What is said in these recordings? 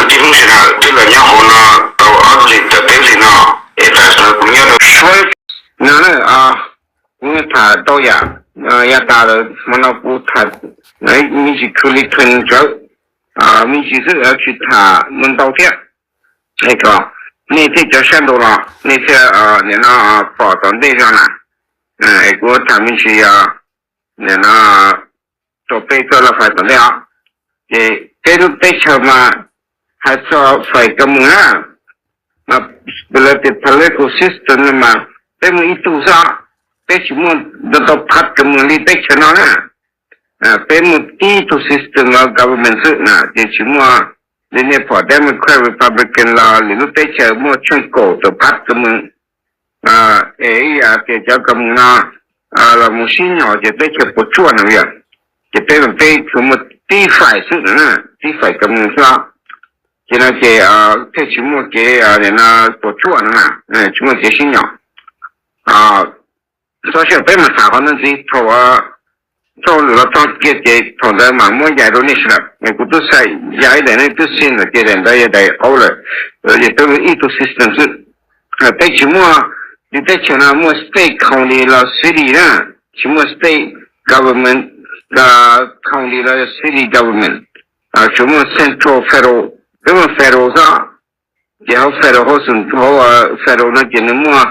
Tib lub sij hawm twb los nyob hauv no tau ob hlis txog peb hlis no, es tam sim no kuv nyob rau Suav no na, kuv tham tau yam yav tas lawm, hmo no kuv tham me ntsis khwv li khwv ntawd, me ntsis xwb, tsis tham ntau thiab. Es kom nej thiab cov sab nraud los nej thiaj nim no pom tom ntej zog na. Es kuv tham me ntsis nim no rau peb txoj laj fais tom ntej os. Ces peb lub teb chaws mas hais txog fais kab moos na, mas lawv tias political system no mas peb muaj ib tug xwb, peb tsis muaj ntau tau phab kab moos li teb chaws no na. Peb muaj tib tug system of government xwb na, ces tsis muaj li nej pom Democrat, Republican los lwm lub teb chaws muaj tsheej kaum tawm phab kab moos. Es ib yam tias cov kab moos no los mus sib nyom ces teb chaws puas tsuaj no yom. Ces peb mas peb tsuas muaj tib fais xwb na, tib fais kab moos xwb. Ces no ces thiaj tsis muaj kev nim no puas tsuaj no na, tsis muaj kev sib nyom. Txhob xyaum, peb mam tham qhov no ntxiv thaum txoj lus los txog kiag ces thaum ntawd mam muab yais rau nej sawv daws. Kuv twb xav yais ib daim nej twb seen lawm ces daim ntawd yog daim qau lawm. Ces peb ib tug system xwb, peb tsis muaj li teb chaws no muaj state county los city na, tsis muaj state government, county los city government, tsuas muaj central federal, peb muaj federal xwb. Ces hauv federal, hauv federal no ces nws muaj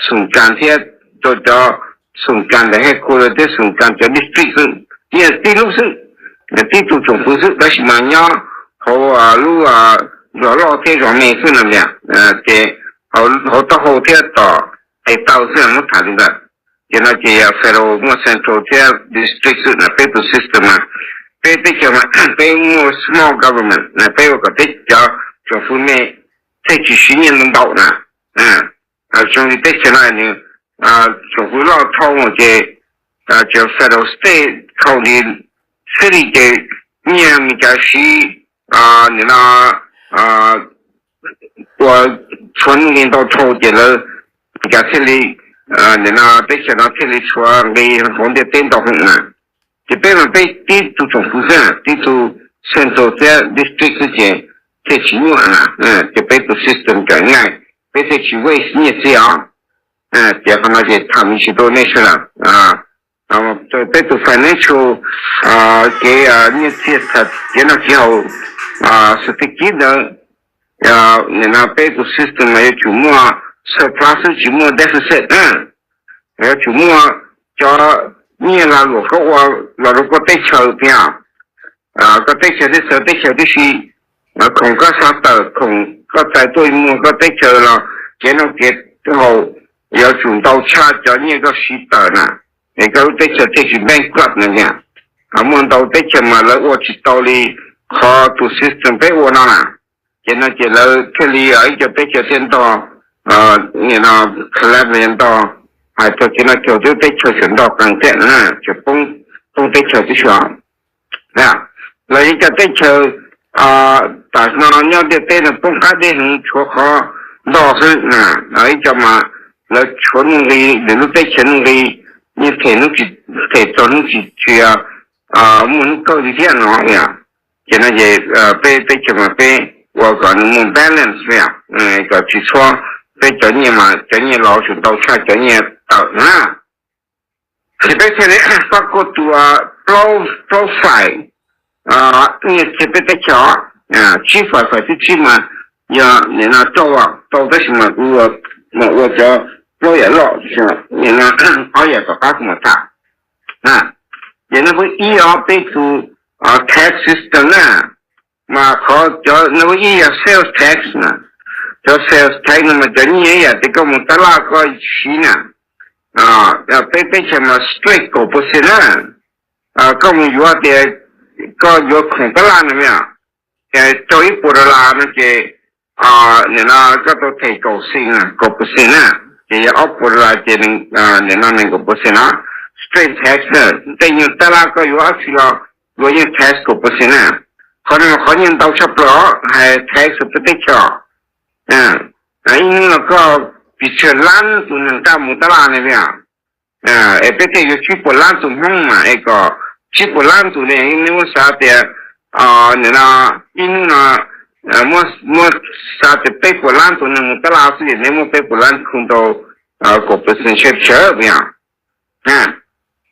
xoom kas thiab rau cov xoom kas ntawm headquarter thiab xoom kas cov district xwb, yeej tib lub xwb, tib tug tsoom fwv xwb, tab sis mas nyob hauv lub zos loj thiab zos me xwb no tias, ces hauv taub hau thiab tom tes taw xwb muab tham li ntawd. Ces no ces yog federal muaj central thiab district xwb na, peb tus system mas peb teb chaws mas peb muaj small government na, peb ua kom peb cov tsoom fwv me thiaj tsis siv nyiaj ntau ntau na. Zoo li teb chaws no nws tsoom fwv loj dhau ces cov federal, state, county, city ces nyiaj Meskas siv nim no ua txhua nuj li ntau dhau ces lawv Meskas thiaj li, nim no teb chaws no thiaj li tshuav nqi hauv ntiaj teb ntau heev na. Ces peb mas peb tib tug tsoom fwv xwb, tib tug central thiab district xwb ces thiaj tsis nyuaj na. Ces peb tus system tseem nyaj, peb thiaj tsis waste nyiaj txiag os. Ces qhov no ces tham me ntsis rau nej sawv daws. Peb tus financial, kev nyiaj txiag, kev noj kev haus, xwm tij kib ntawd, nim no peb tus system mas yuav tsum muaj surplus xwb, tsis muaj deficit na. Yuav tsum muaj cov nyiaj lag luam koj ua los rau koj teb chaws tiag. Koj teb chaws teb chaws teb chaws tib si, khoom koj xav tawm, khoom koj txais tuaj muag koj teb chaws los kev noj kev haus yuav tsum ntau tshaj cov nyiaj koj siv tawm na, es koj lub teb chaws thiaj tsis bankrupt na tiag. Muaj ntau teb chaws mas lawv ua tsis tau li qhov tus system peb ua no na. Ces no ces lawv thiaj li ib co teb chaws thiaj ntog, nim no collapse, ntog, hais txog kev no ces twb teb chaws tseem ntog qees thiab na, tseem poob teb chaws tib si. Los yog cov teb chaws tam sim no nyob ntiaj teb no poob qab deb heev, tshuav qhov ntog xwb na. Ib co mas lawv tshuav nuj nqi, lwm lub teb chaws nuj nqi, nyiaj them hnub tsis them, txog hnub tsis tshua muaj hnub kawg li thiab no. Ces no ces peb teb chaws mas peb ua kom nws muaj balance, kom tsis txhob, peb cov nyiaj mas cov nyiaj los tseem ntau tshaj cov nyiaj tawm na. Ces peb thiaj li pab kuj tua plaub fais nyiaj txiag peb teb chaws, tsib fais, fais thib tsib mas yog nim no rau, rau tab sis mas kuv mam ua cov plaub yam loj, nim no ob yam tom qab kuv mam tham. Ces number ib os, peb tus tax system na, mas qhov cov number ib yog sales tax na. Cov sales tax no mas cov nyiaj ib yam tias koj mus tab laj koj siv na, peb teb chaws mas straight kaum percent na. Koj mus yuav tias koj yuav khoom tab laj no, rau ib puas dollar no ces nim no koj tau them kaum percent na, kaum percent na. Ces yog ob puas dollar ces nim no nees nkaum percent no. Straight tax na, tej nyuag tab laj koj yuav dab tsi los yuav yeej tax kaum percent na. Qhov no qhov nyiaj ntau tshaj plaws hais tax peb teb chaws. Ib hnub no koj pes tsawg lab tus neeg nqa mus tab laj ne, es peb tej yuav tsib puas lab tus Hmoob mas es kom tsib puas lab tus ne, nej muab xav tias nim no ib hnub no muab xa tias peb puas lab tus neeg mus tab laj xwb ces neb muab peb puas lab khu tau kaum percent tshaj tshaj yom.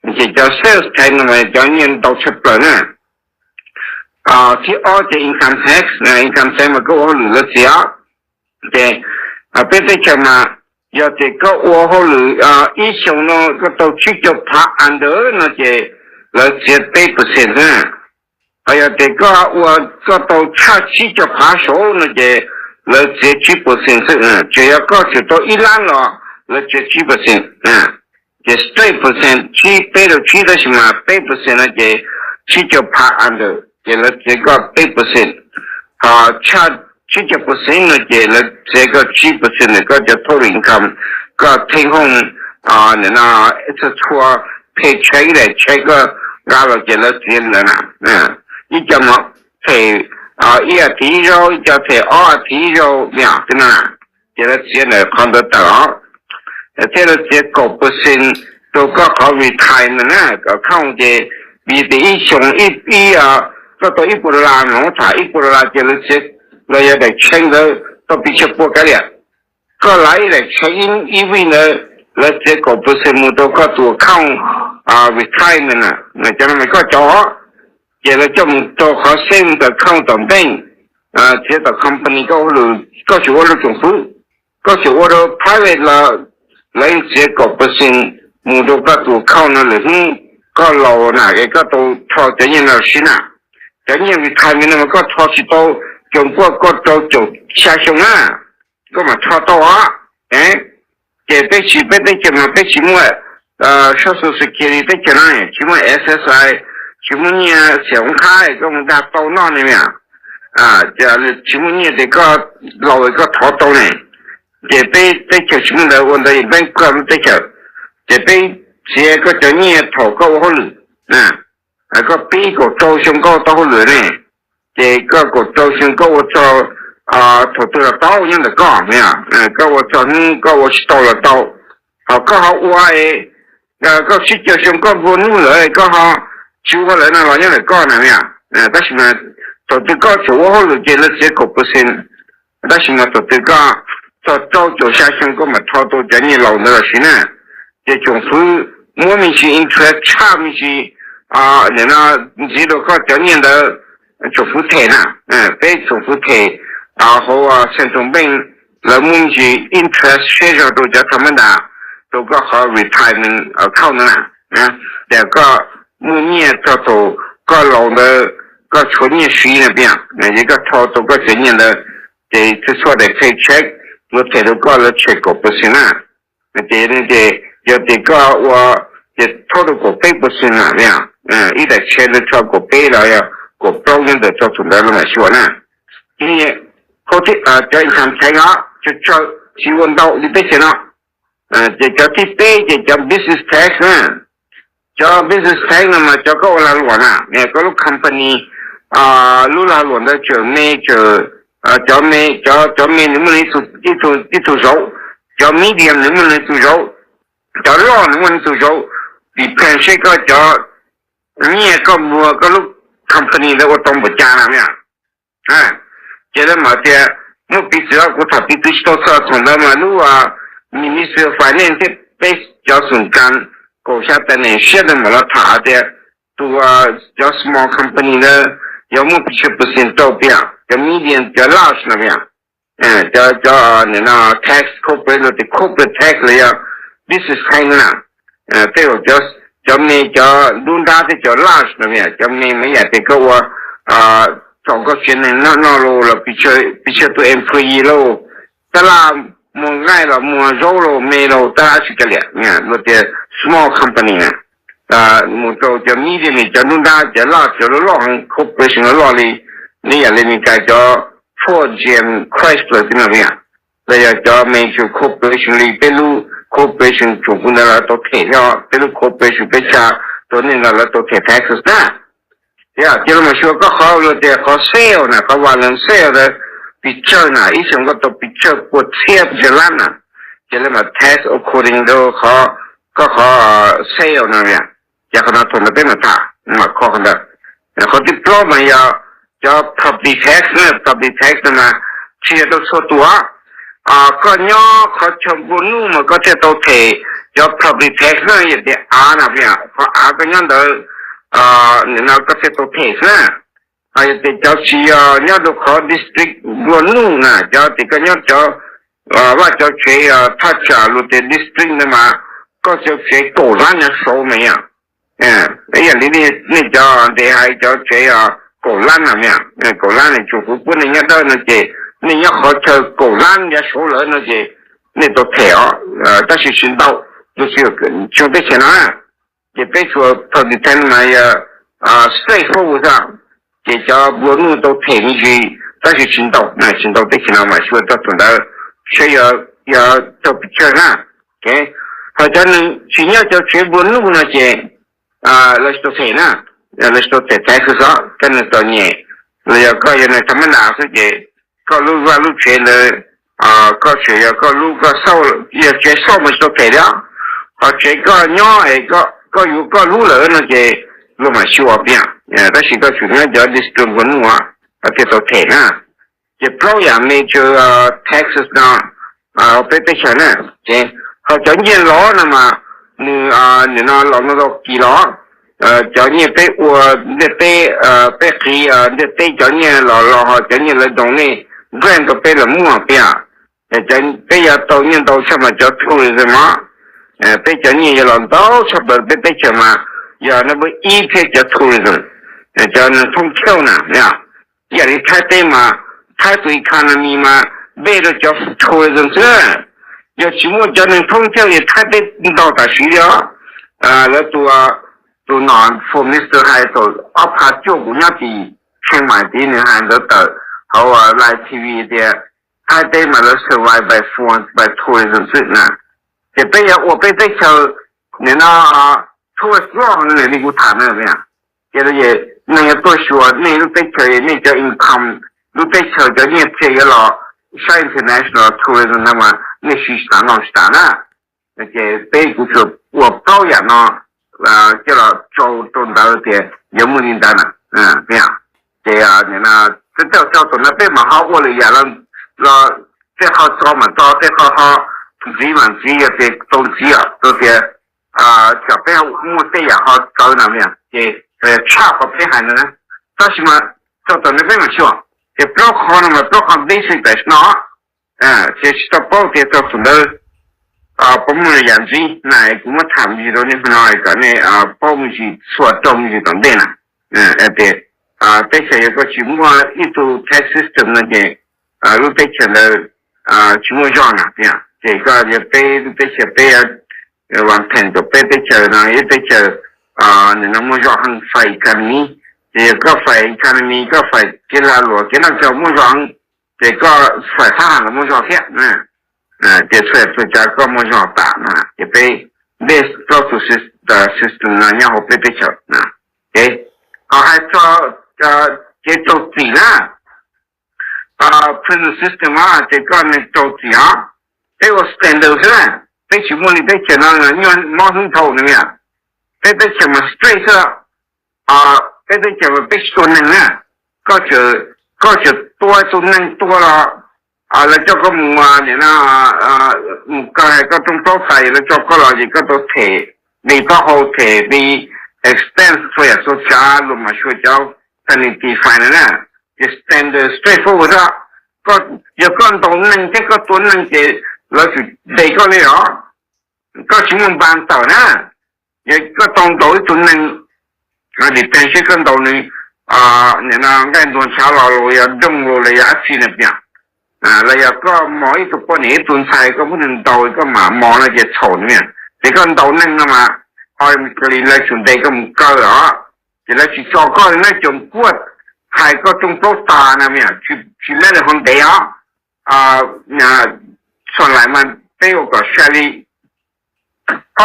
Ces cov sales tax no mas cov nyiaj ntau tshaj plaws na. Thib ob ces income tax, income tax mas koj ua hauj lwm lawv txiav. Ces peb teb chaws mas yog tias koj ua hauj lwm ib xyoos no koj tau tsib caug phav under no ces lawv txiav peb percent xwb na. Ho yog tias koj ua, koj tau tshaj tsib caug phav saud no ces lawv txiav tsib percent xwb. Tsuas yog koj tseem tau ib lab los lawv txiav tsib percent. Ces straight percent tsib, peb rau tsib, tab sis mas peb percent no ces tsib caug phav under ces lawv txiav koj peb percent. Ho tshaj tsib caug percent no ces lawv txiav koj tsib percent ntawm koj cov total income, koj theej hooj, no, txhua txhua pay check, ib daim check koj nqa los ces lawv txiav ntawd na. Ib co mas them ib as thiv ib zaug, ib co them ob as thiv ib zaug, yog tim no na, ces lawv txiav ntawm qhov ntawd tawm os. Thiab lawv txiav kaum percent rau koj qhov retire ntawd na, account ces vim tias ib xyoos ib, koj tau ib puas dollar no, tham ib puas dollar ces lawv txiav, los yog daim check ntawd tau pes tsawg pua kav liam, koj lav ib daim check ib vij ntawd lawv txiav kaum percent mus rau koj tus account retire ntawd na, cov no mas koj cov os. Ces lawv coj mus rau qhov saving account tom bank, txiav tom company, koj ua, koj tseem ua rau tsoom fwv, koj tseem ua rau private los lawv yeej txiav kaum percent mus rau koj tus account no lwm hnub koj laus na es koj tau rho cov nyiaj no los siv na. Cov nyiaj retire no mas koj rho tsis tau, caum kuaj koj rau caum xya xyoo na, koj mam rho tau os. Ces peb tsis, peb teb chaws mas peb tsis muaj Social Security, teb chaws no tsis muaj S S I, tsis muaj nyiaj xiam ua qhab koj mus dag tau noj ne, tsis muaj nyiaj ces koj laus koj thov tau ne. Ces peb teb chaws tsis muaj ntawd, ua ntawd yeej peb koj lub teb chaws. Ces peb txiav koj cov nyiaj thaum koj ua hauj lwm, koj pib kaum rau xyoo koj tau hauj lwm ne, ces koj kaum rau xyoo koj ua txog thaum twg los tau nyob ntawm koj, koj ua txog hnub koj ua tsis tau los tau. Ho koj ho ua, koj tsib caug xyoo koj nplua nuj lawm koj ho tsis ua lawm no los nyob ntawm koj na. Tab sis mas thaum twg koj tseem ua hauj lwm ces lawv txiav kaum percent, tab sis mas thaum twg koj txog rau caum xya xyoo koj mam rho tau cov nyiaj laus ntawd los siv na. Ces tsoom fwv muab me ntsis interest tshaj me ntsis, nim no ntxiv rau koj cov nyiaj ntawd, tsoom fwv them na. Peb tsoom fwv them hauv central bank, lawv muab me ntsis interest siab zog rau cov tham mab ntas, rau koj qhov retirement account na. Ces koj muaj nyiaj txog thaum koj laus ntawd koj tshuav nyiaj siv na, ces koj rho tau koj cov nyiaj ntawd, ces txhua txhua daim paycheck lawv them rau koj lawv tshem kaum percent na. Ces yog tias koj ua, ces thauj rau kaum peb percent na, ib daim check lawv rho kaum peb los yog kaum plaub nyob ntawm txog thaum ntawd los mam xyuas na. Cov income tax os, tsawg tsawg, tsis ua ntau li teb chaws no. Ces cov thib peb ces cov business tax na. Cov business tax no mas cov koj ua lag luam na, koj lub company lub lag luam ntawd tseem me, cov me, cov me nws muaj ib tug zauv, cov medium nws muaj ib tug zauv, cov loj nws muaj ib tug zauv, depend seb koj cov nyiaj koj nplua koj lub company ntawd ua tau npaum cas na. Ces lawv mam tias, muaj piv txwv, kuv tham piv txwv tsis tau txog thaum ntawd mas lub Ministry of Finance thiab peb cov xum kas kaum xya tag ne siab ntawd mam los tham hais tias tus, cov small company ntawd yuav muaj pes tsawg percent rau, piv cov medium, cov large no, cov, cov tax, corporate, corporate tax los yog business tax na. Tej zaum cov me, cov nruab nrab thiab cov large no, cov me mas yam tias koj ua, thaum koj tsev neeg noj noj los, pes tsawg tus employee los, tab laj muag nqaij los muag zaub los me los tab laj tsis kav liam, luag tias small company na. Mus rau cov medium, cov nruab nrab, cov large, cov loj loj heev, corporation loj loj li, li yam li Meskas cov Ford, G M, Chrysler tib no, los yog cov major corporation li peb lub corporation tsoom fwv ntawd lawv tau them thiab, peb lub corporation peb tsa rau nej no lawv tau them taxes na. Ces lawv mam xyuas koj qhov, luag tias qhov sales na, qhov volume sales ntawd pes tsawg na, ib xyoos koj tau pes tsawg pua txhiab pes tsawg lab na, ces lawv mam tax according to qhov, koj qhov sales no. Ces qhov no thaum ntawd peb mam tham, mam kho qhov ntawd. Qhov thib plaub mas yog cov property tax na, property tax no mas tsis yog rau txhua tus. Koj nyob qhov chaw nplua nuj mas koj thiaj tau them cov property tax na, yog tias av na, qhov av koj nyob ntawd no koj thiaj tau them xwb na. Yog tias cov tsis yog nyob rau qhov district nplua nuj na, cov tias koj nyob cov vaj cov tsev thaj tsam luag tias district ntawd mas koj cov tsev kaum lab nyob saud mas yog. Ib yam li nej cov ntes hais cov tsev kaum lab na, kaum lab na tsuas kuv puab nej nyob dawb no ces nej nyob qhov chaw kaum lab nyob saud lawm no ces nej tau them os, tab sis tsis ntau, tsis ua teb chaws no. Ces peb tsuas property tax mas yog straightforward xwb, ces cov nplua nuj tau them me ntsis, tab sis tsis ntau, tsis ntau teb chaws no mas xyuas txog tus ntawd saib yog raug pes tsawg na. Ho cov neeg tsis nyob cov tsev nplua nuj no ces lawv tsis tau them na, lawv tsis tau them tax xwb, cov neeg txom nyem los yog koj yog neeg tham mab nas xwb ces koj lub vaj lub tsev ntawd, koj tseem yog koj lub koj xauj, yog tsev xauj mas tsis tau them li os. Ho tsev koj nyob es koj yuav koj lub lawm no ces luag mam xyuas tiag, tab sis koj tseem nyob cov district nplua nuj koj thiaj tau them na. Ces plaub yam major taxes no peb teb chaws na, ces ho cov nyiaj loj no mas nws nim no los no tau kis los, cov nyiaj peb ua ntiaj teb, peb qiv ntiaj teb cov nyiaj los los ho cov nyiaj lawv donate, grant rau peb los muaj tiag. Peb yuav tau nyiaj ntau tshaj mas cov tourism os, peb cov nyiaj yuav los ntau tshaj plaws peb teb chaws mas yog number ib thiab cov tourism, cov neeg thoob thauj na. Ib yam li Thaib teb mas Thaib tus economy mas based rau cov tourism xwb. Yog tsis muaj cov neeg thoob thauj ces Thaib teb ntog tam sim li os. Lawv tus, tus nom Prime Minister hais thaum ob phav cuaj kuv nyob tim Chiang Mai tid nws hais ntawd tawm hauv live T V tias Thaib teb mas lawv survive by foreign, by tourism xwb na. Ces peb yuav ua peb teb chaws nim no tourist loj li kuv tham na. Ces neeg yuav tuaj xyuas nej lub teb chaws, nej cov income, lub teb chaws cov nyiaj txiag yuav los saib international tourism no mas nej siv tsis tas noj tsis tas na. Ces peb kuv tsuas ua plaub yam no coj los tso rau ntawd tias yuav muaj li ntawd na. Ces tej txog thaum no peb mam ho ua lwm yam los, tej qho tso mam tso, tej qho ho ntxiv mam ntxiv, yog tias tau ntxiv os, rau tias tsam peb muaj tej yam ho txawv na, ces tshaj qhov peb hais ntawd na. Tab sis mas txog thaum no peb mam xyuas. Ces plaub qho no mas plaub qho basic tam sim no, ces tsis tau paub tias txog thaum ntawd puas muaj yam ntxiv na, kuv muab tham me ntsis rau nej hmo no kom nej paub me ntsis txhua rau me ntsis tom ntej na. Tias teb chaws yog koj tsis muaj ib tug tax system no ces lub teb chaws ntawd tsis muaj zog na. Ces koj yog peb lub teb chaws peb vas pheem rau peb teb chaws no ib teb chaws nim no muaj zog heev fais economy. Ces yog koj fais economy, koj fais kev lag luam kev noj tshauv muaj zog heev, ces koj fais thab ham los muaj zog thiab. Ces txhua txhua tsav koj muaj zog tas na. Ces peb base plaub tus system no nyob hauv peb teb chaws. Ho hais txog kev rau txim na, prison system ces koj neeg rau txim os. Peb ua standard xwb na, peb tsis muaj li teb chaws no nyuaj mob hnub nthau na. Peb teb chaws mas strict xwb. Peb teb chaws mas peb tsis tua neeg na. Koj tseem, koj tseem tua tus neeg tuag los lawv coj koj mus, nim no mus kaw hais koj rooj plaub tas lawv tso koj los ces koj tau them li taub hau, them li expense txhua yam txhua tsav, luag mam xyuas cov penalty fine no na. Ces standard straightforward xwb. Yog koj ntaus neeg thiab koj tua neeg ces lawv tsis ntes koj li os. Koj tsis muaj npa tawm na. Yog koj tau ntaus ib tug neeg, depend seb koj ntaus nws, nim no nqaij ntuag ntshav los los yog dooj los yog dab tsi na, los yog koj mos ib tug poj niam ib tug ntxhais koj muab nws ntaus koj mam mos no ces txhaum na. Ces koj ntaus neeg no mas automatically lawv tsis ntes koj mus kaw os. Ces lawv tsis tso koj li na, cov kuaj hais koj rooj plaub tas na, tsis muaj li hauv ntev os. Txhua lais mas peb ua kom sai li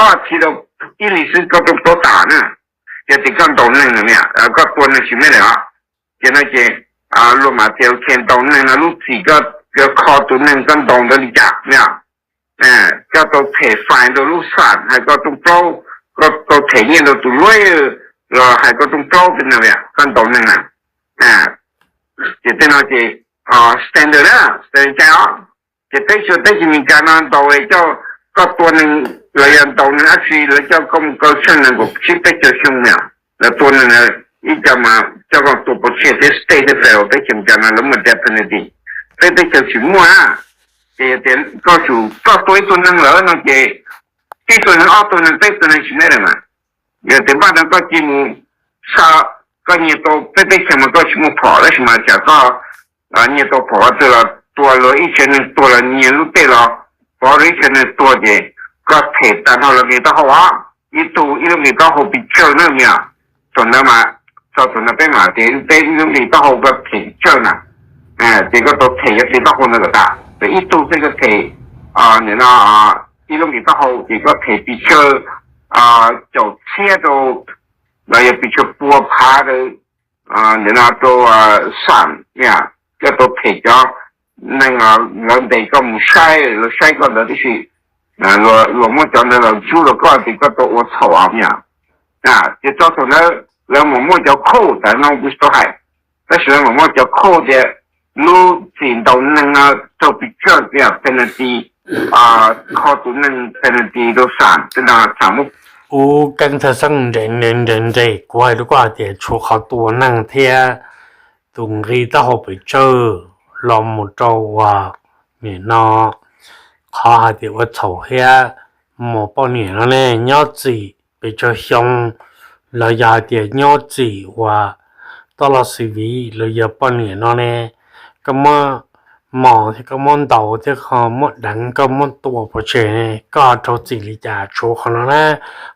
ob thiv rau ib hlis xwb koj rooj plaub tas na. Yog tias koj ntaus neeg na, koj tua neeg tsis meej lawm os. Ces no ces luag mam tias ok ntaus neeg no lub txim koj yuav kho tus neeg koj ntaus ntawd li cas na. Koj tau them fine rau lub xam hais koj rooj plaub, koj tau them nyiaj rau tus luaj los hais koj rooj plaub no, koj ntaus neeg na. Ces tej no ces standard na, standard caij os. Ces teb chaws teb chaws Amelikas no ntaus coj koj tua neeg los yog ntaus neeg dab tsi lawv coj koj mus kaw tsheej nees nkaum tsib peb caug xyoo na, lawv tua neeg ib co mas coj koj tua pov tseg thiab state thiab federal teb chaws Amelikas no lawv muaj death penalty. Peb teb chaws tsis muaj na. Ces yog tias koj tsum koj tua ib tug neeg lawm no ces ib tug neeg ob tug neeg peb tug neeg tsis muaj na mas. Yog tias npaj no koj cia mus xa, koj nyiag tau peb teb chaws mas koj tsis muaj phom tab sis mas tsam koj nyiag tau phom twg los tua luag ib tsev neeg tuag los nyiag lub tej los pov rau ib tsev neeg tuag ces koj them tag nrho lawv nqi taub hau os. Ib tug ib lub nqi taub hau pes tsawg na yom. Thaum ntawd mas, txog thaum ntawd peb mam tias peb ib lub nqi taub hau koj them tsawg na. Ces koj tau them cov nqi taub hau ntawd kom tas, ib tug xwb koj them, nim no, ib lub nqi taub hau ces koj them pes tsawg, caum txhiab rau, los yog pes tsawg pua phav rau, nim no rau xam, koj tau them cov neeg lawv ntes koj mus saib, lawv saib koj ntawd tib si, luag muab cov ntawd los ntxub rau koj tias koj tau ua txhaum os yom. Ces txog thaum ntawd lawv mam muaj cov code, tas no kuv tsis tau hais, tab sis lawv mam muaj cov code tias lub txim ntaus neeg no raug pes tsawg penalty, kho tus neeg penalty rau xam, tej no xam muab. Ub, keeb thawj xeeb nres nres nres nres, kuv hais rau koj hais tias tshuav qhov tua neeg thiab tus nqi taub hau pes tsawg los mus rau uas nim no qhov hais tias ua txhaum thiab muas poj niam no ne nyob txim pes tsawg xyoo, los yog hais tias nyob txim uas toj loj xi viv los yog poj niam no ne, koj muab mos thiab koj muab ntaus thiab koj muab deev koj muab tua pov tseg ne, koj ho raug txim li cas? Tshuav qhov no na,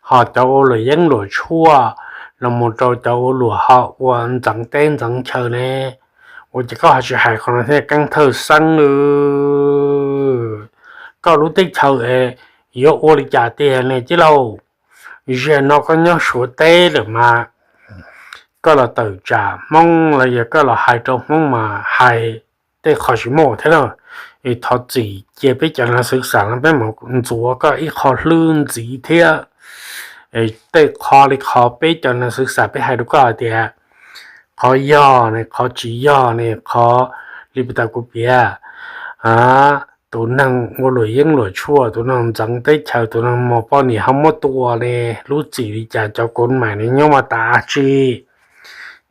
ho cov ua luam yeeb luam tshuaj los mus rau cov ua luam ho ua ntxeev teb ntxeev chaw ne, ua cas koj ho tsis hais qhov no thiab keeb thawj xeeb? Koj lub teb chaws es yuav ua li cas tiag ne tij laug? Zaum no koj nyob Suav teb lawm mas koj los tawm tsam Hmoob los yog koj los hais rau Hmoob mas hais tej qho tsis muaj thiab na. Es thov txim cia peb cov neeg xwv xam no peb mam ntxuav koj ib qho hlwb ntxiv thiab. Tej qho li qhov peb cov neeg xwv xam peb hais rau koj hais tias qhov yog ne, qhov tsis yog ne, qhov li puag ta kuv piav, tus neeg ua luam yeeb luam tshuaj, tus neeg ntxeev teb chaws, tus neeg muas poj niam ho muab tua ne, lub txim li cas? Cov kod mais ne nyob mas tas tsi?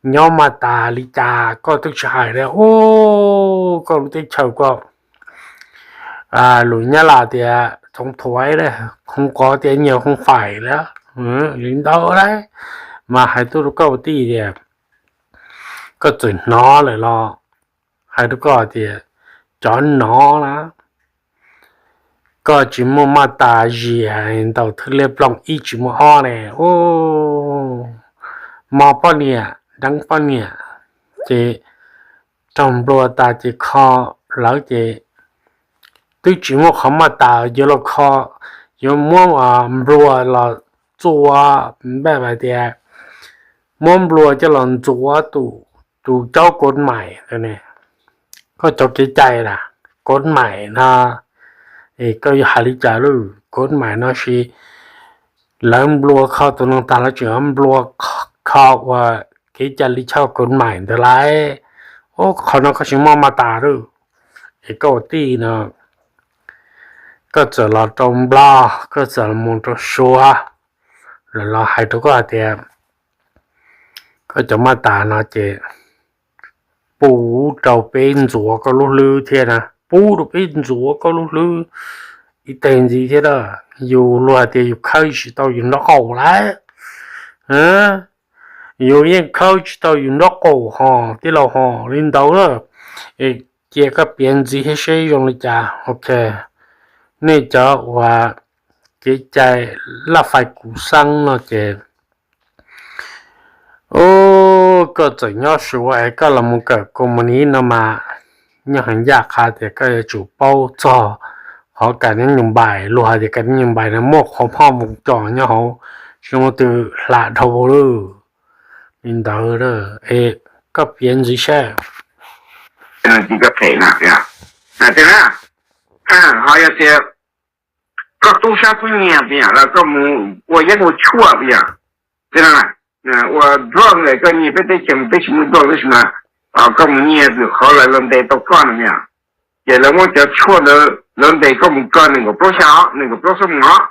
Nyob mas tas li cas? Koj twb tsis hais li. Ub, koj lub teb chaws koj, lus Nyab Laj tias txoov thuav, khoov qov tias nyias khoov fais li, li ntawd lauj. Mas hais tuaj rau koj ua tij tias koj txawm hnov lawm los hais rau koj tias cov nov na, koj tsis muaj maj tas zis ntaus thwj liab ploog ib tsis muaj ob ne. Ub, mos poj niam deev poj niam ces raug nplua tas ces kho lawv ces twb tsis muaj qhov maj tas yuav los kho, yuav muab nplua los txua, npaj hais tias muab nplua coj los ntxuav tus caub kod mais ne. Koj cov kev cai las, kod mais no, koj yuav hais li cas lawm? Kod mais no sis lawv nplua kho tus neeg tag lawv tseem nplua kho ua kev cai li choj kod mais ntawd lauj. Ub, qhov no koj tsis muaj maj tas lawm. Es koj ua tij no koj txawm los rau Nplog, koj txawm los mus rau Suav, lawv los hais rau koj hais tias koj cov maj tas no ces pub rau peb ntxuav koj lub hlwb thiab na, pub rau peb ntxuav koj lub hlwb ib teg ntxiv thiab na. Yus luag hais tias yus khawb tsis tau yus nraub qaum lawm. Yus yeej khawb tsis tau yus nraub qaum hos tij laug hos li ntawd na. Cia koj piav ntxiv thiab seb zoo li cas. Ok, nej cov uas kev cai laj fais kuv xeeb no ces, ub, koj txawm nyob Suav es koj los mus kawm kos mus niv no mas, nyob heev ncaj qha tias koj yuav tsum paub txog qhov kas neb nyuj npais, luag hais tias kas neb nyuj npais no muaj qhov phoj voos cos nyob hauv, tsis muaj twg hla dhau lawm. Li ntawd es koj piav ntxiv seb. Koj them na, ho yog tias koj tub sab tub nyiag puas yog los koj mus ua yeeb ua tshuaj puas yog, ua drug, koj nyiag peb teb chaws peb tsis muaj drug tab sis mas koj mus nyiag lwm qhov lawv los ntes tau koj no na. Ces lawv muab cov tshuaj ntawd lawv ntes koj mus kaw nees nkaum plaub xya, nees nkaum plaub xuab moos os.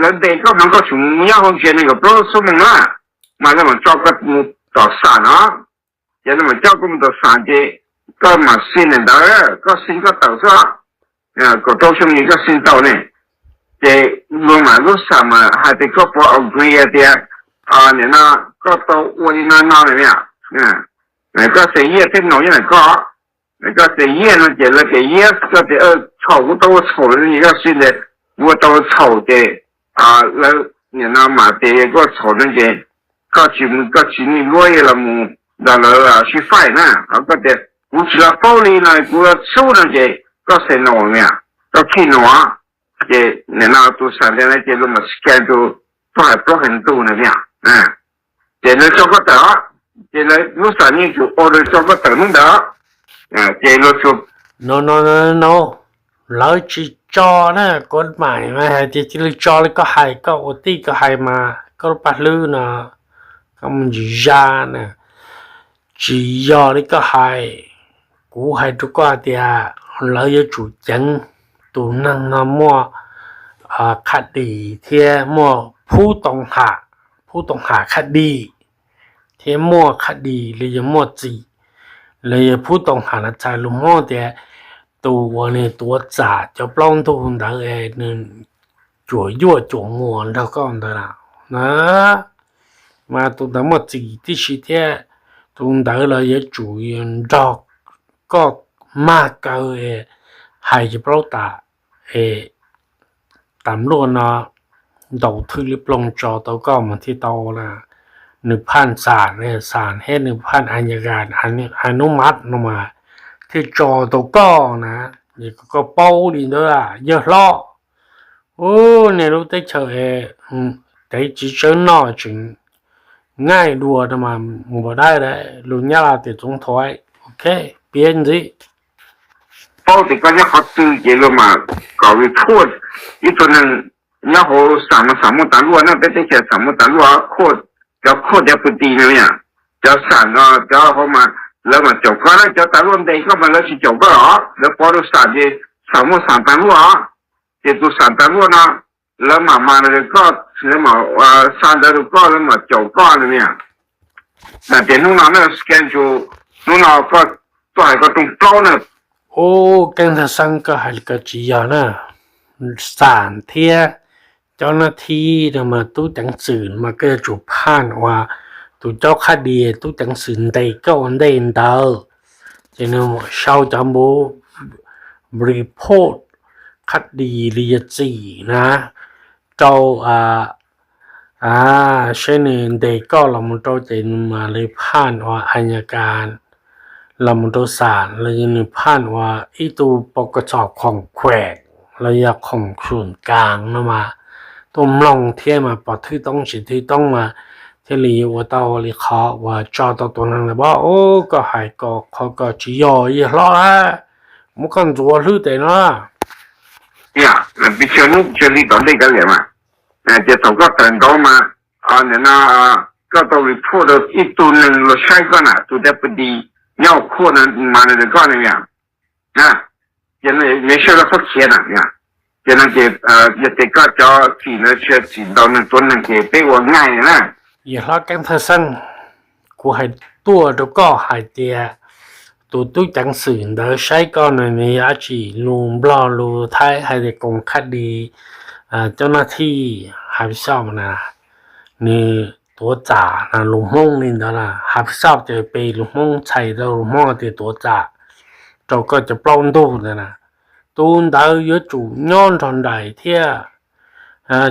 Lawv ntes koj mas koj tseem mus nyob hauv tsev nees nkaum plaub xuab moos na, mas lawv mam tso koj mus tom xam no. Ces lawv mam coj koj mus tom xam ces koj mam xi ntawm ntawd, koj xi koj tawm xwb, kaum rau xyoo yim koj xi tau ne. Ces luag mam lub xam mas hais tias koj puas agree tias nim no koj tau ua li no no na, koj say yes thiab no nyob ntawm koj. Koj say yes no ces lawv tias yes, koj tias txhaum, kuv tau ua txhaum no ces koj xi tias kuv ua tau ua txhaum ces lawv nim no mam tias koj ua txhaum no ces koj tsis, koj tsis niaj luab los mus nrog lawv sib faib na. Ho koj tias kuv tsis los paub li no, kuv los xub no ces koj say no na, koj keep no. Ces nim no tus xam ntawd na ces luag mam scan tus, tuaj hais plaub hais ntug na, ces lawv tso koj tawm, ces lawv lub xam yeej tsum order tso koj tawm hnub ntawd. Ces luag tsuas, no no no no, lawv tsis tso na, koj mam hais tias cia li tso li koj hais, koj ua tij koj hais mas koj lub paj hlwb no, koj mus ntsis zaj na, tsis yog li koj hais. Kuv hais rau koj hais tias lawv yuav tsum ceev tus neeg no muaj khab dis thiab muaj phub too ham, phub too ham khab dis, thiab muaj khab dis los yog muaj txim, los yog phub too ham no txhais lus Hmoob tias tus uas nws tuav txam cov plaub ntug ntawd es nws cuam yuaj cuam muas nrog koj ntawd na, mas tus ntawd muaj txim tib si thiab. Tus ntawd los yuav tsum nrog koj mag kaw hais cov plaub tas, es tas luaj no ntaus thwj li ploog tso tau koj mas thiaj tau na. Nws phaj xam, xam thiab nws phaj a nyas kas, a nub mas no mas thiaj tso tau koj na. Koj paub li ntawd yawg hlob. Ub, nej lub teb chaws tev tsis tsawb noj tseem ngaij dua no mas npaum dab, lus Nyab Laj tias txoov thuam. Ok, piav ntxiv. Paub tias koj nyob qhov twg ces luag mam kom report. Ib tug neeg nyob hauv xam mas xam muaj tas luaj na, peb teb chaws xam muaj tas luaj, cov court, cov deputy no, cov xam no cov hauv mas lawv mam caum koj na, cov tas luaj ntes koj mas lawv tsis caum koj os, lawv pov rau xam ces xam muaj xam tas luaj os. Ces tus xam tas luaj no lawv mam monitor koj, lawv mam xa ntawv rau koj, lawv mam caum koj no. Tias hnub no na schedule, hnub no koj tuaj hais koj rooj plaub na. Ub, Keeb Thaj Xeeb, koj hais li ko tsis yog na. Xam thiab cov nab thib no mas tub ceev xwm mas koj yuav tsum phaj uas tus cob khab dis, tub ceev xwm ntes koj ua ntej ntawd, ces nws sau cov npu report khab dis li yog txim na rau seb nws ntes koj los mus rau ces nws mam li phaj ua a nyas kas los mus rau xam los yog nws phaj ua ib tug pov kos txhom khoom khuam los yog khoom khuam kas no mas tuaj mloog thiab mas pom thwj toob tsis thwj toob mas thiaj li yuav ua tau li qhov uas tso tau tus neeg lawm. Ub, koj hais ko qhov ko tsis yog yawg hlob a, muab koj ntxuav hlwb tes no. Peb cia hnub cia li tom ntej kav liam mas, ces thaum koj tawm nraud mas nim no koj tau report rau ib tug neeg los saib koj na, tus deputy nyob hauv court no mas nws koj ne, ces nws saib koj txhob khiav na. Ces no ces yog tias koj cov txim ntawd tsis yog txim ntau neeg tuav neeg ces peb ua ngaij na. Yawg hlob Keeb Thaj Xeeb, kuv hais tuaj rau koj hais tias tus tub ceev xwm ntawd saib koj no nws yog dab tsi, lus Nplog lus Thaib hais tias koom khab dis, cov nab thib hais xoj na, nws tuav txam na, lus Hmoob li ntawd na, hais xoj ces pes lus Hmoob txhais rau lus Hmoob tias tuav txam rau koj cov plaub ntug ntawd na. Tus ntawd yuav tsum nyob nrog nraim thiab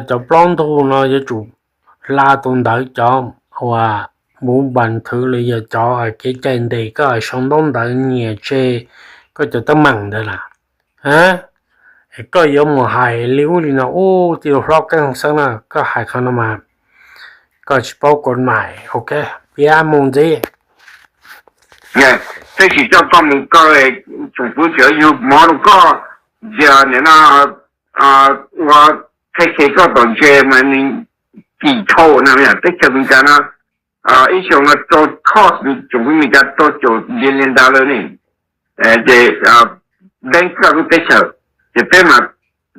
cov plaub ntug no yuav tsum hla tus ntawd cov uas npuv npas thwv los yog cov kev cai ntes koj sau ntaub ntawv nyiam tseg koj cov teeb meem ntawd na. Es koj yuav mus hais li ub li no, ub, tij laug hlob Keeb Thaj Xeeb na, koj hais qhov no mas koj tsis paub kod mais, ok, piav mus ntxiv. Tab sis coj koj mus kaw, tsoom fwv tseem yuav yug mov rau koj, ntsia nim no ua thaij khe koj tom ntses mas nws kim thau na, teb chaws Meskas no ib xyoos no rau thoj tsoom fwv Meskas rau caum billion dollar ne, ces bank koj lub teb chaws, ces peb mas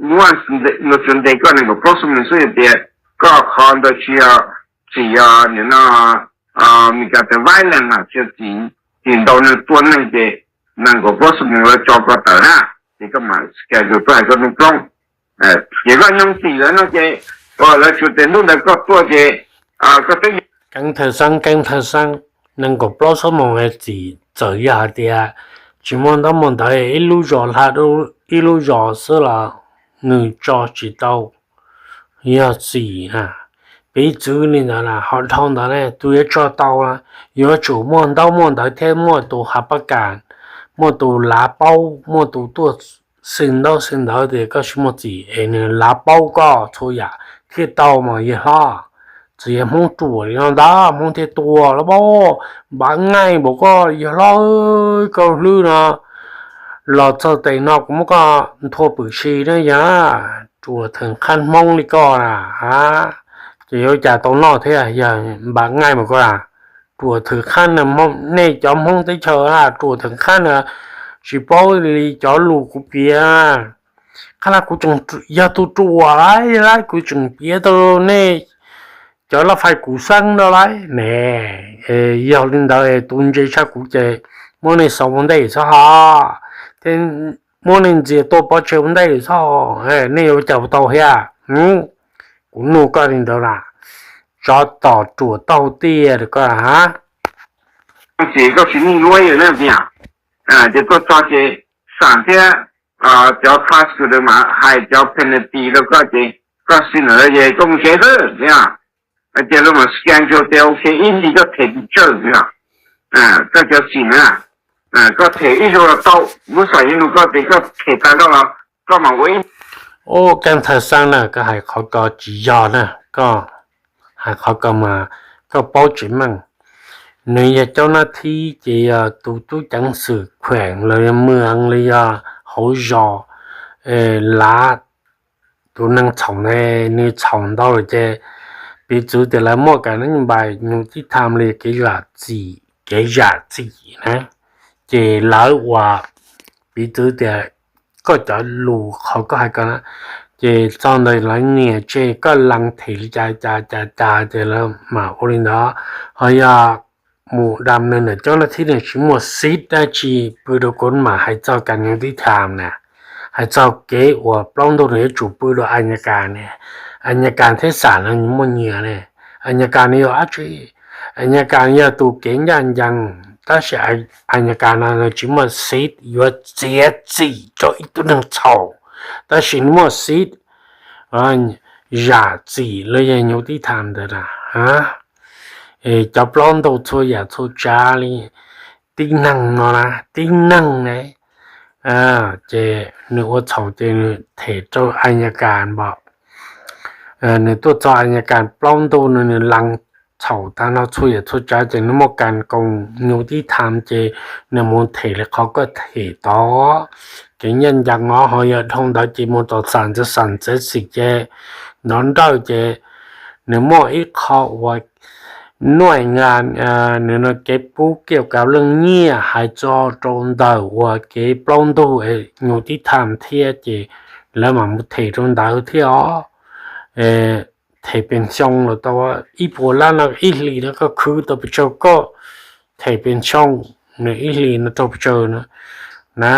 muab nws tsuas ntes koj nees nkaum plaub xuab moos xwb, yog tias koj qhov ntawd tsis yog, tsis yog nim no Meskas tes violence na, tsis yog txim, txim ntau neeg tua neeg ces nees nkaum plaub xuab moos lawv tso koj tawm na, ces koj mam schedule tuaj hais koj rooj plaub, ces koj nyob txim lawm no ces lawv tsuas tes ntuj ntawd koj tuaj ces koj twb Keeb thawj xeeb, keeb thawj xeeb, nees nkaum plaub xuab moos es txim, txawm yog hais tias tsis muaj ntaub muaj ntawv, ib lub zos hla ib lub zos xwb los nws tso tsis tau, yog txim na. Piv txwv li ntawd na, ho dhau ntawd ne tus yuav tso tau, yuav tsum muaj ntaub muaj ntawv thiab muaj tus hav pab kas, muaj tus lav paub, muaj tus tuaj xwb ntaub xwb ntawv tias koj tsis muaj txim es nws lav paub koj txhua yam thiaj tau mas yawg hlob. Txawm yog Hmoob ruam li no ntag Hmoob thiaj tua los pab, npav ngaij npaum koj yawg hlob, koj hlwb no los txog tes no kuv muab koj nthua pwm si na yog, ruam thwm qhab Hmoob li koj na, ces yuav cas tau noj thiab yog npav ngaij npaum koj na. Ruam thwm qhab na, nej cov Hmoob teb chaws na, ruam thwm qhab na, tsis paub li cov lus kuv piav. Qhab na kuv tseem yog tus ruam lawm, kuv tseem piav tau nej cov laj fais kuv xeeb no lawm ne. Yog li ntawd tus ntse tshaj kuv ces muab nej xauv ua ntej xwb ho, thiab muab nej ntxias tuaj pov tseg ua ntej xwb ho, nej yuav cas tau thiab? Kuv nug koj li ntawd na, tsov tom ruam taug tiaj koj a. Tsis, koj tsis nug luaj na, ces tuaj txog ces xam thiab cov prosecutor mas hais cov penalty rau koj ces koj xi ntawd ces koj mus tsev xwb, ces lawv mam scan rau tias ok, ib hlis koj them pes tsawg, koj cov xim na, koj them ib zaug los tau, muab xam yeej lus koj tias koj them tas nrho los koj mam ua ib. Ua keeb thawj xeeb na, koj hais qhov ko tsis yog na, koj hais qhov ko mas koj paub tsis meej. Nws yog cov nab thib ces yog tus tub ceev xwm khueem los yog mws los yog hauv zos lav tus neeg txhaum ne, nws txhaum ntau lawm ces piv txwv tias lawv muaj kas nab npais nyuj tib tham li kev zam txim, kev zam txim na, ces lawv ua piv txwv tias koj cov lus qhov koj hais ko na, ces txog ntawd lawv nias tseg koj lees them li cas cas cas cas ces lawv mam ua li ntawd. Ho yog mus dam nws ntawm cov nab thib nws tsis muaj xib dab tsi pw rau kuv mam hais txog kas nyuj tib tham na, hais txog kev uas plaub ntug nws yuav tsum pw rau a nyas kas ne, a nyas kas thiab xam no nws muaj nyias ne, a nyas kas nws yog dab tsi? A nyas kas yog tus kev ncaj ncees tab sis a nyas kas no nws tsis muaj xib yuav txiav txim rau ib tug neeg txhaum, tab sis nws muaj xib zam txim los yog nyuj tib tham ntawd na. Cov plaub ntug txhua yam txhua tsav li tib neeg no na, tib neeg ne, ces nws ua txhaum ces nws them rau a nyas kas npam, nws tuaj txog a nyas kas plaub ntug no nws lees txhaum tag no txhua yam txhua tsav ces nws muaj kas koos nyuj tib tham ces nws mus them li qhov koj them tod. Kev ncaj ncees no ho yog dhau ntawd ces mus tom xam ntxev xam ntxev xim ces nov nrawj ces nws muaj ib qho uas nuaj nqa nws no kev pub kiaj kav leej nyiaj hais txog rau ntawm uas kev plaub ntug nyuj tib tham thiab ces lawv mam mus them rau ntawd thiab os. Them pes xyoo los tau, ib puas lab no ib hlis no koj khwv tau pes tsawg koj them pes xyoo, nws ib hlis no rau pes tsawg no na.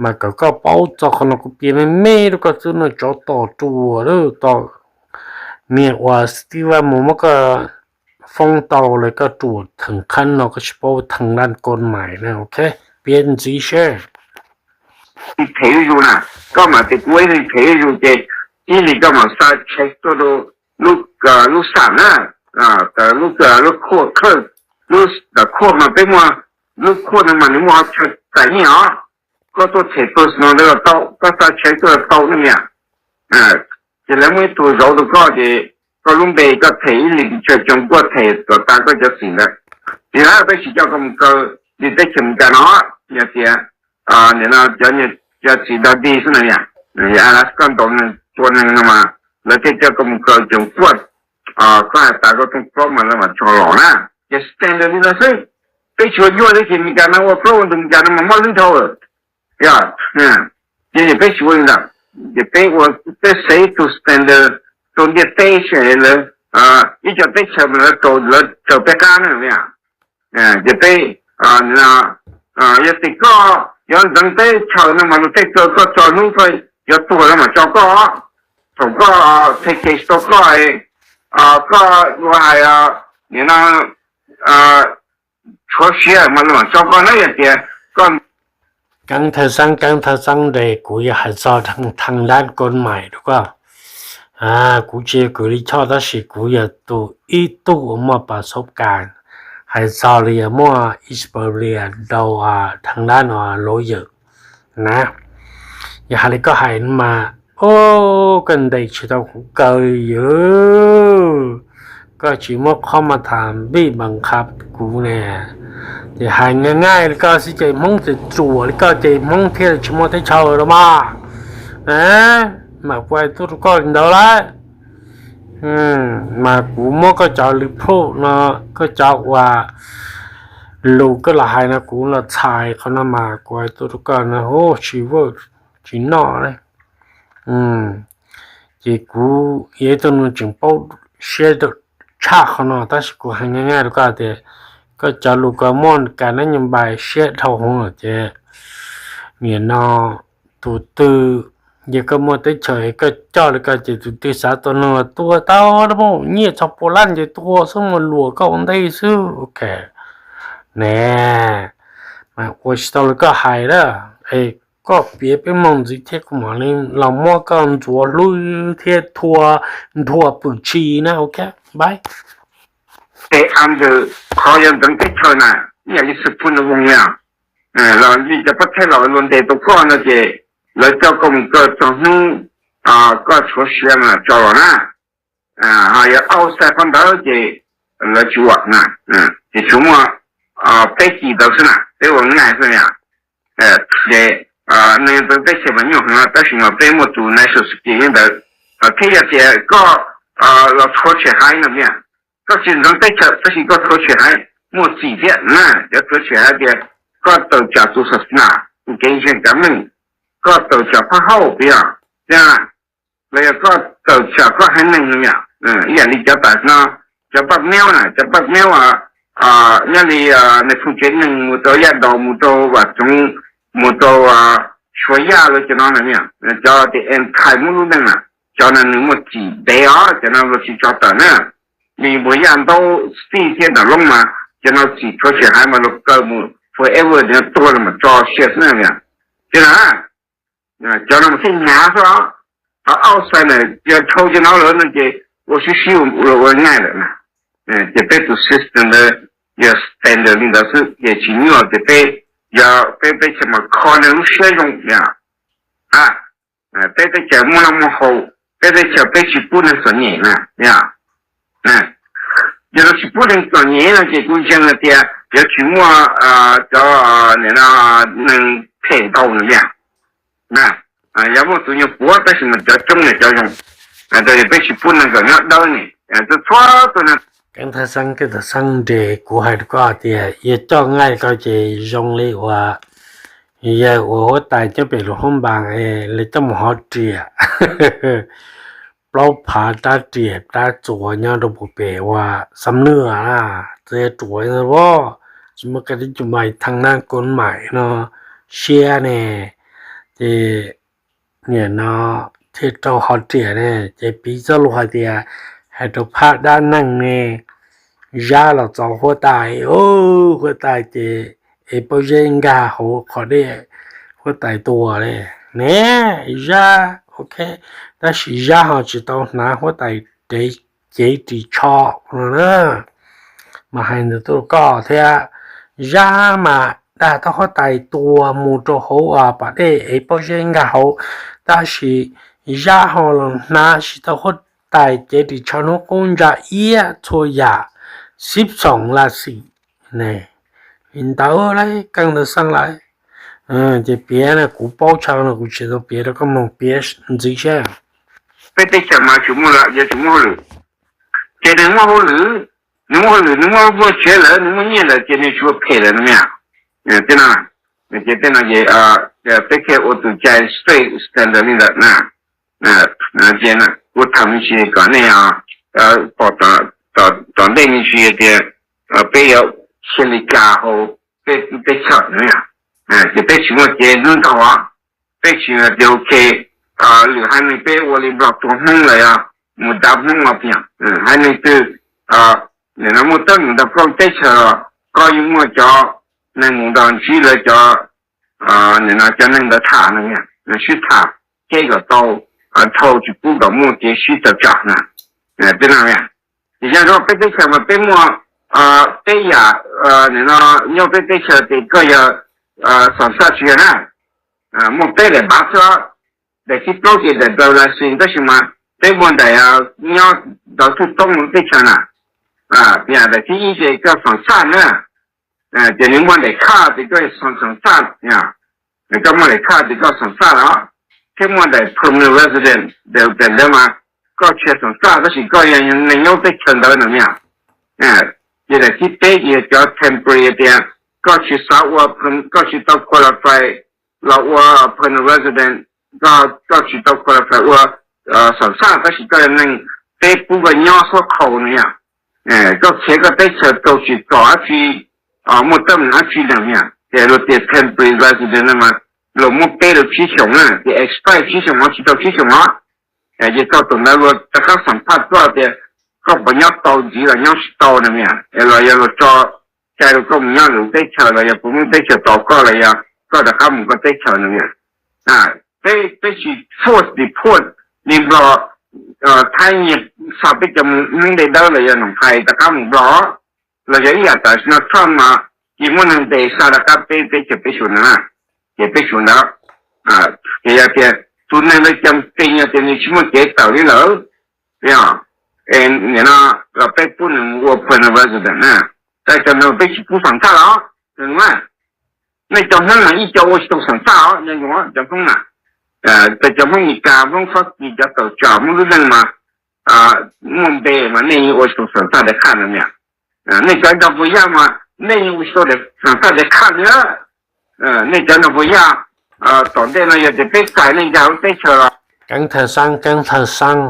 Mas kom koj paub txog qhov no kuv piav me me rau koj xwb no, tsov tom ruam lawm tom niag uas Steven mus muab koj foob tau lawm koj ruam theem qhab no koj tsis paub theem laj kod mais na, ok, piav ntxiv seb. Them zuj zus na, koj mam tias kuv ib hlis them zuj zus ces ib hlis koj mam xa check tuaj rau lub xam na, lub, lub court, lub, lub court mas peb muaj, lub court no mas nws muaj qhov chaw txais nyiaj os. Koj tuaj them personal ntawd los tau, koj xa check tuaj los tau ne niam. Ces lawv muaj ib tug zauv rau koj ces koj lub npe koj them ib hlis pes tsawg xyoo koj them kom tas koj cov xim ntawd. Ces peb tsis coj koj mus kaw li teb chaws Amelikas no, yog tias nim no cov, cov txiv dog dig xwb na niam, Alaska ntau neeg tua neeg no mas lawv thiaj coj koj mus kaw ces kuaj Koj hais tas koj rooj plaub mas lawv mam tso los na. Ces standard li no xwb, peb tsis ua yuag li ces Meskas no ua plaub ua ntug Meskas no mas mob lwb dhau lawm. Yog, ces peb tsis ua li ntawd, ces peb ua, peb xaiv tus standard rau ntiaj teb seb lawv, ib co teb chaws mas lawv raws peb qab na. Ces peb, yog tias koj yuav ntxeev teb chaws no mas luag tej kaw koj tso hnub koj yuav tuag no mas tso koj, thaum koj thev kev tsis tau koj, koj ua hais nim no tshuav siav mas luag mam tso koj na. Yog tias koj, keeb thawj xeeb, keeb thawj xeeb nres, kuv yuav hais txog thaj lab kos mais rau koj. Kuv tsis yog kws li choj tab sis kuv yog tus ib tug uas muaj pas xub kas hais txog li yog muaj ib xpab li rau thaj lab no lawyer na. Yog hais li koj hais no mas, o, koj ntes tsis tau kuv kaw li yog, koj tsis muab qhov mas tham vij npas qha kuv ne. Ces hais nyaj nyaj li koj xwb ces Hmoob txawm ruam li koj ces Hmoob thiaj tsis muaj teb chaws los mas. Mas kuv hais tuaj rau koj li ntawd lawm. Mas kuv muab koj cov lw proof no, koj cov uas lus koj los hais no kuv los txhais qhov no mas kuv hais tuaj rau koj no, tsis vaj tsis noj li. Ces kuv yog ib tug neeg tseem paub siab tshaj qhov no tab sis kuv hais nyaj nyaj rau koj tias koj cov lus koj muaj kas nab nyuj npais siab dhau hwv lawm ces nim no tus twg, yog koj muaj teb chaws koj coj li koj ces tus twg xav tua neeg los tua tau na, nyiaj txog pua lab ces tua xwb, mus luam koj ua ntej xwb, ok. Ne, mas ua tsis tau li koj hais lawm, es koj piav peb moo ntxiv thiab kuv mam li los muab koj ntxuav hlub thiab thua nrhuav pwm tshis na, ok, bye. Ces under qhov yog ntxeev teb chaws na, ib yam li xwm phu nws voos yog los li cov pob thaib los luag ntes tau koj no ces lawv coj koj mus kaw txog hnub koj tshuav siav mas tso los na. Ho yog outside qhov ntawd ces lawv tsis ua na. Ces tsuas muaj peb cim ntawd xwb na, peb ua naj xwb na. Ces neeg ntxeev teb chaws mas nyuaj heev tab sis mas peb muaj tus national security ntawd. Thiab yog tias koj los tshuav tsis haiv no, koj tsis ntxeev teb chaws tab sis koj tshuav tsis haiv, muaj txim thiab na. Cov tshuav tsis haiv tias koj tawm tsam tus xas nas, tus kev ntseeg kav meej, koj tawm tsam phab hauj pes yog, los yog koj tawm tsam koj haiv neeg no yom. Ib yam li cov tam no, cov paj miaub na, cov paj miaub nyob li nws phu tsev neeg mus rau Yaj Daus, mus rau Vam Txoov, mus rau Suav Yaj los cov no na, cov tias anti muab lub neej na, cov no nws muaj txim ntev os, cov no luag tsis tso tawm na. Li npua Yaj Ntaub Steve thiab Nram Loob mas cov no txim tshuav tsis haiv mas luag kaw mus forever, tuag los mas tso sia xwb na. Ces na, cov no mas thiaj hnyav xwb os. Ho outside na, yog dhau cov no lawm no ces ua sib sib ua ua naj lawm na. Ces peb tus system ntawd yog standard li ntawd xwb ces tsis nyuaj tias peb, yog peb teb chaws mas kho neeg lub siab zoo yom. Peb teb chaws muaj noj muaj haus, peb teb chaws peb tsis pub neeg txom nyem na yom. Yog lawv tsis pub neeg txom nyem no ces kuv ntseeg hais tias yuav tsis muaj cov neeg phem ntau no yom. Yog muaj tus nyuag puav tab sis mas cov coob yog cov zoo, rau peb tsis pub neeg kom nyob dawb ne, txhua txhua tus neeg. Keeb thawj xeeb, keeb thawj xeeb nres, kuv hais rau koj tias yog coj nqaij koj ces zoo li uas yawg uas huab tais nyob pem lub hoob npas es lawv coj mus hov riam, plaub phav rab riam rab txuas nyob rau puag pem uas Xam Nuas na, txawm yog ruam voj, tsis muaj kab tib cus mais thaj nab kos mais no siab ne, ces nim no thiaj rau hov riam ne, ces piv txoj lus hais tias hais rau phab dab neeg ne, Zab los txog huab tais, huab tais ces ev pob zeb nkag hauv qhov dej, huab tais tuag li ne. Zab, ok, tab sis Zab ho tsis tau hnav huab tais cev ris tsho no na. Mas hais ntawd tuaj rau koj thiab, Zab mas dag tau huab tais tuag mus rau hauv pas dej ev pob zeb nkag hauv, tab sis Zab ho los hnav tsis tau huab tais cev ris tsho hnub qub ntsa iab txhua yam, xib xoom la xim ne. Li ntawd lawm, keeb ntawd xeeb lawm. Ces piav no kuv paub tshaj no kuv tsis tau piav rau koj mloog, piav ntxiv saib. Peb teb chaws mas tsis muaj lawm, yuav tsis muaj hauj lwm. Ces nws muaj hauj lwm, nws muaj hauj lwm, nws muaj vuag tsev lawm, nws muaj nyiaj lawm ces nws tsis ua phem lawm no mas. Tej no, ces tej no ces peb thiaj ua tus cai straight standard li ntawd na. Ces kuv tham me ntsis kom nej pom tom ntej me ntsis tias peb yuav xyia li cas hauv peb teb chaws no. Ces peb tsis muaj cev ntau, peb tsis tias ok, lwm haiv neeg peb ua li Nplog tua Hmoob los yog mus dav Hmoob los tiag, haiv neeg twg nim no muaj teeb meem ntawm plaub teb chaws los koj yeej muaj cov neeg mus nrog ntsib lawv cov, nim no cov neeg ntawd tham no, sib tham, ces kom tau dhau tsis pub kom muaj kev sib tawm tsam na. Peb no, ces yog rau peb teb chaws mas peb muaj peb yam, nim no nyob peb teb chaws ces koj yog xam xaj tsis yog na, muaj peb daim pav xwb, daim thib plaub ces daim driver license, tab sis mas peb muaj daim nyob ntawv thwj toob lub teb chaws na. Daim thib ib ces koj xam xaj na, ces nws muaj daim khaj ces koj xam xaj, koj muaj daim khaj ces koj xam xaj los, thiab muaj daim permanent resident, daim ntawd mas koj tsis xam xaj tab sis koj yog neeg nyob teb chaws ntawd no na. Ces daim thib peb ces yog cov temporary tias koj tsis xav ua, koj tsis tau qualify los ua permanent resident, koj tsis tau qualify ua xam xaj tab sis koj yog neeg peb pub koj nyob xub qhaus no yom. Koj khiav koj teb chaws raug tsim txom dab tsi, muaj teeb meem dab tsi no yom, ces luag tias temporary resident no mas luag muab peb rau tsib xyoos na, ces expire tsib xyoos os, tsis tau tsib xyoos os, ces txog thaum ntawd luag rov qab xam phaj koj tias koj puas nyob tau ntxiv los nyob tsis tau no yom, es los yog luag tso cai rau koj mus nyob lwm teb chaws los yog puas muaj teb chaws tos koj los yog koj rov qab mus koj teb chaws no yom. Peb, peb tsis force deport li Nplog, Thaib nyiag xa peb cov Hmoob dej dawb los yog Noom Thais rov qab mus Nplog, los yog ib yam tam sim no Trump mas ces muab neeg ntes xa rov qab peb teb chaws peb suav ntawd na, ces peb suav ntawd. Ces yog tias tus neeg ntawd cam tes yog tias nws tsis muaj kev tawm li lawm, yog, nim no los peb pub nws mus ua permanent resident na, tab sis cov ntawd peb tsis pub xam xaj los, nej cov Hmoob mas ib co ua tsis tau xam xaj os, cov Hmoob na, cov Hmoob Mes Kas, Hmoob Fab Kis, cov tawm tsam Hmoob lub neej mas muaj npe mas nej yeej ua tsis tau xam xaj daim khaj no na. Nej cov Nroog Puas Yaj mas nej yeej ua tsis tau xam xaj daim khaj li. Nej cov Nroog Puas Yaj, tom ntej no yog tias peb txais nej nkag lub teb chaws los. Keeb Thawj Xeeb, Keeb Thawj Xeeb,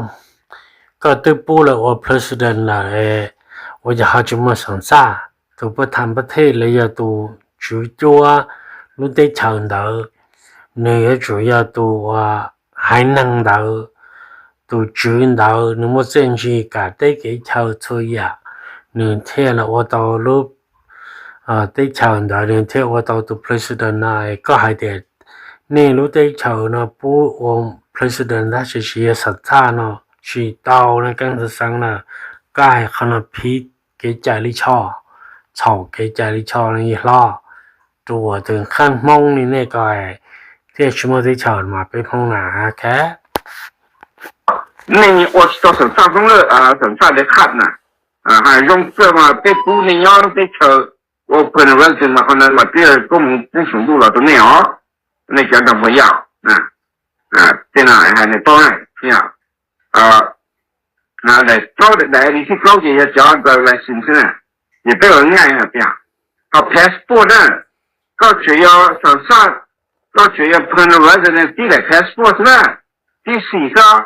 koj twb pub lawv ua president lawm, ua cas ho tsis muaj xam xaj? Tus pub tham pab thej los yog tus tswv cuab lub teb chaws ntawd, nws yuav tsum yog tus uas haiv neeg ntawd, tus tswv ntawd nws muaj txiaj ntsig kam teb kev chaw txhua yam, nws thiaj los ua tau lub teb chaws ntawd, nws thiaj ua tau tus president no. Koj hais tias nej lub teb chaws no pub ua president tab sis tsis yog xam xaj no, tsis tau na Keeb Thawj Xeeb na. Koj hais qhov no phiv kev cai lij choj, txhaum kev cai lij choj no yawg hlob. Ruam tus qab Hmoob li nej ko thiaj tsis muaj teb chaws mas peb Hmoob na, ok. Nej ua tsis tau xam xaj Hmoob lawm, xam xaj daim khaj na. Hais zoo txawj mas peb pub nej nyob lub teb chaws ua permanent resident mas qhov ntawd mas twb yog koob hmoov pub saum ntuj los rau nej os, nej cov Nroog Puas Yaj. Tej no hais nej paub na, daim plaub, daim thib plaub ces yog cov driver license xwb na, ces peb ua nyaj tias ho passport na, koj tseem yog xam xaj, koj tseem yog permanent resident tib daim passport xwb na, tib xim xwb.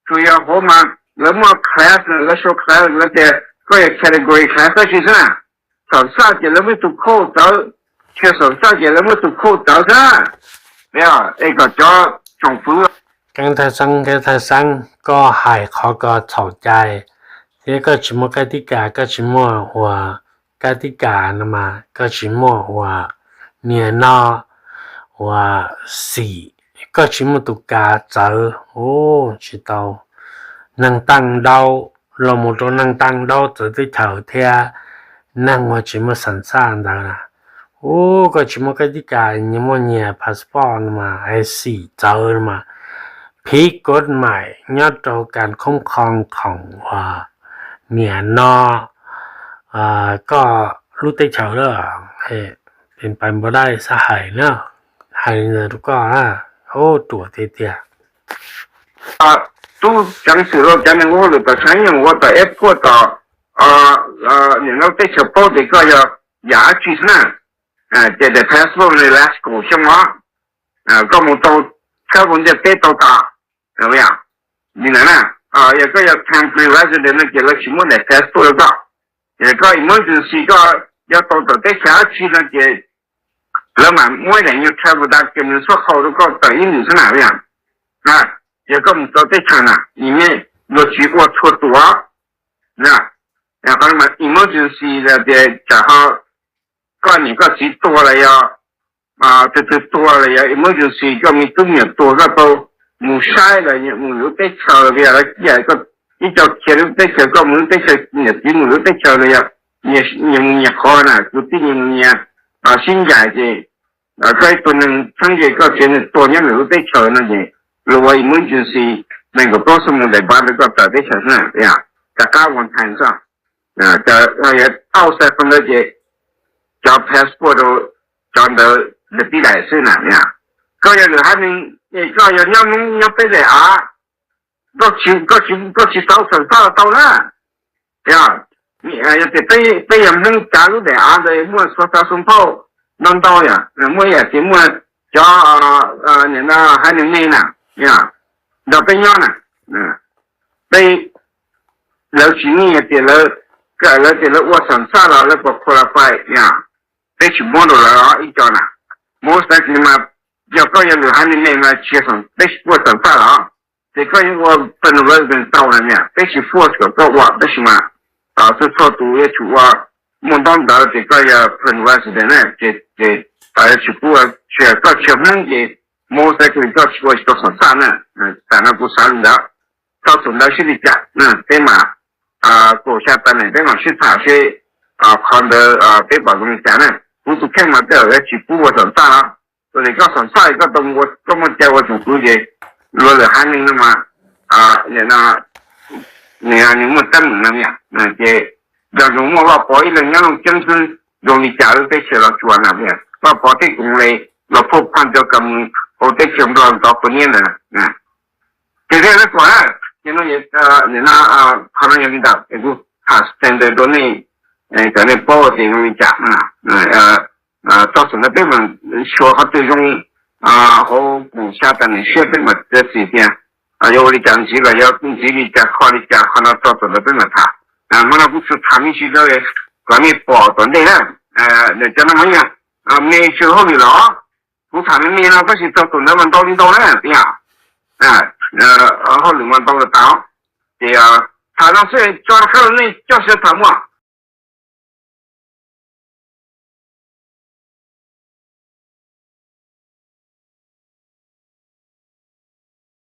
Tsuas yog hauv mas lawv muaj class, lawv show class, lawv tias koj yog category class dab tsi xwb na. Xam xaj ces lawv muaj tus code tawv, tsis yog xam xaj ces lawv muaj tus code tawv xwb na. Es kom cov tsoom fwv. Keeb Thawj Xeeb, Keeb Thawj Xeeb, koj hais qhov ko txhaum cai, thiab koj tsis muaj kab tib kas, koj tsis muaj ua kab tib kas no mas koj tsis muaj ua niam no ua xim, koj tsis muaj tus kav txawv, u, tsis tau. Neeg teej ntaub, los mus rau neeg teej ntaub txawv teb chaws thiab neeg uas tsis muaj xam xaj ntawd na. U, koj tsis muaj kab tib kas, nyias muaj nyias passport no mas, es xim txawv no mas, phiv kod maim nyob rau kas khoob khoo khoom uas niam no koj lub teb chaws lawm, pes pais npau dai xab hais na, hais li ntawd rau koj na, u, ruam tiag tiag. tub ceev xwm los cov neeg ua hauj lwm tom tshav nyoog ua tom airport tom nim no teb chaws paub tias koj yog yam dab tsi xwb na. Ces daim passport no last kaum xyoo os, koj mus tau, koj mus ntiaj teb tau tas. Li ntawd na, yog koj yog temporary resident no ces lawv tsis muab daim passport rau koj. Yog koj emergency koj yuav tau tom teb chaws dab tsi no ces lawv mam muab daim new travel document xub qhau rau koj tawm ib nus xwb na. Yog koj mus tau teb chaws na, luag tsis ua txhua tus. Qhov emergency tias tsam ho koj niam koj txiv tuag los yog tus twg tuag los yog emergency koj me tub me nyuam tuag koj tau mus saib los mus lub teb chaws los yog ib co khiav lub teb chaws koj mus lub teb chaws niam txiv mus lub teb chaws los yog nyias mus nyias qhov na, kwv tij nyias mus nyias sib ncaim ces koj ib tug neeg txheeb ze koj tsev neeg tuag nyob ntawm lub teb chaws no ces luag ua emergency nees nkaum plaub xuab moos daim npav rau koj tawm teb chaws xwb na. Rov qab one time xwb. Auj xav qhov ntawd ces cov passport rau cov ntawd tib daim xwb na. Koj yog lwm haiv neeg, koj yog nyob Hmoob nyob peb daim av, koj tsis tau xam xaj los tau na. Yog, yog tias peb yog Hmoob kav lub daim av ntawd muaj xua xav xua phauj ntau ntau yom, muaj ib yam tias muaj cov nim no haiv neeg me na, yog nrog peb nyob na, peb, lawv tsis nyiaj tias lawv, lawv tias lawv ua xam xaj los lawv puas qualify, yog peb tsis muab rau lawv ib co na. Most likely mas yog koj yog lwm haiv neeg me mas tsis, peb tsis ua xam xaj los ces koj yeej ua permanent resident tau na, peb tsis force kom koj ua tab sis mas txhua txhua tus yuav tsum ua, muaj ntaub ntawv tias koj yog permanent resident na, ces yuav tsis pub, tsis, koj tsis yog Hmoob ces most likely koj tsis ua tsis tau xam xaj na. Tam no kuv xav li ntawd, txog thaum ntawd seb li cas peb mam, kaum xya tag ne peb mam sib tham seb qhov ntawd peb pom zoo li cas na. Kuv tus kheej mas tej zaum yuav tsis pub ua xam xaj os. Tus nim koj xam xaj koj tau, koj muaj cai ua tsoom kwv ces luag lwm haiv neeg no mas nws muaj teeb meem no ces nco ntsoov muaj Vaj Pov ib leeg nyob Looj Ceeb xwb zoo li cas lub teb chaws Los Tsuas na. Vaj Pov thiab Koos Les los phauj phaj rau kom mus hauv teb chaws Nplog ntov qhua niab ntawd. Ces thiaj li kuam na, ces no, qhov no yog li ntawd es kuv tham standard rau nej, kom nej paub tias zoo li cas. Txog thaum ntawd peb mam xyuas qhov twg zoo hauv kaum xya tag ne siab peb mam txiav txim tias yuav ua li cas ntxiv los yuav ntxiv li cas kho li cas, qhov no txog thaum ntawd peb mam tham. Hmo no kuv tsuas tham me ntsis rau kom nej pom tom ntej na. Cov no mas yog me ntsis hauj lwm los, kuv tham me me no tab sis txog thaum ntawd mas ntau li ntau na, yog hauj lwm mas ntau tas. Ces tham no xwb, tso rov qab rau nej coj sawv tham muaj.